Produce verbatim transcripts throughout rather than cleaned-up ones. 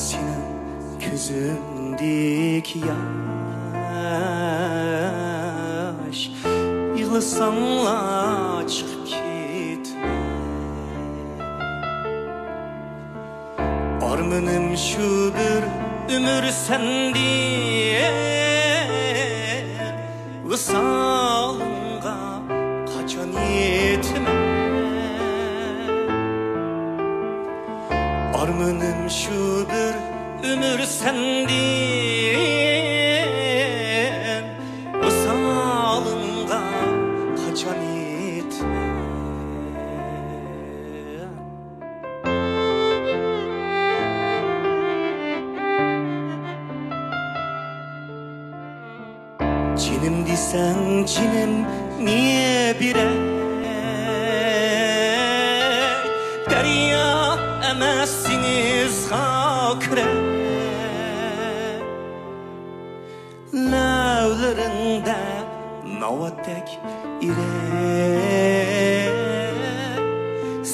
سېنىڭ كۆزۈڭدىكى ياش، يىغلىساڭلا چىقىپ كېتىمەن. ئارمىنىم شۇ بىر ئۆمۈر سەندىن ۋىسالىڭغا قاچان يېتىمەن؟ ئارمىنىم شۇ بىر ئۆمۈر سەندىن ۋىسالىڭغا قاچان يېتىمەن؟ جېنىم دېسەڭ جېنىمنى بېرەي، دەريا ئەمەس دېڭىزغا كىرەي. لەۋلىرىڭدە ناۋاتتەك ئېرەي،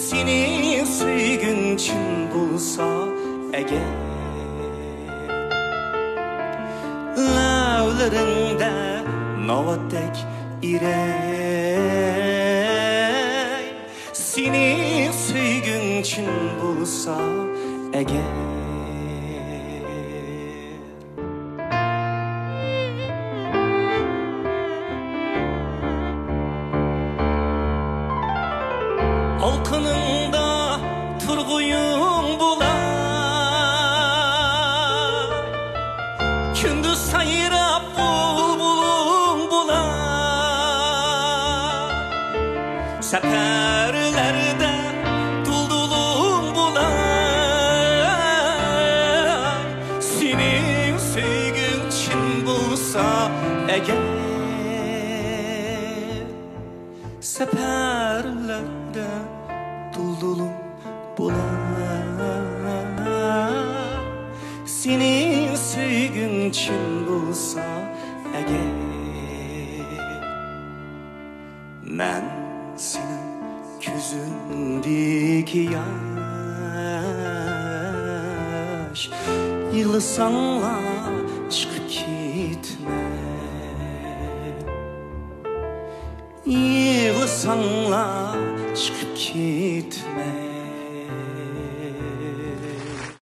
سېنىڭ سۆيگۈڭ چىن بولسا ئەگەر. لەۋلىرىڭدە ناۋاتتەك ئېرەي، سېنىڭ سۆيگۈڭ چىن بولسا ئەگەر. ئالىقىنىڭدا تۇرغۇيۇڭ بولاي، كۈندۈز سايراپ بۇلبۇلۇڭ بولاي، سەپەرلەردە دۇلدۇلۇڭ بولاي، سېنىڭ سۆيگۈڭ چىن بولسا ئەگەر. سەپەرلەردە دۇلدۇلۇڭ بولاي، سېنىڭ سۆيگۈڭ چىن بولسا ئەگەر. مەن سېنىڭ كۆزۈڭدىكى ياش، يىغلىساڭلا چىقىپ كېتىمەن. يىغلىساڭلا چىقىپ كېتىمەن.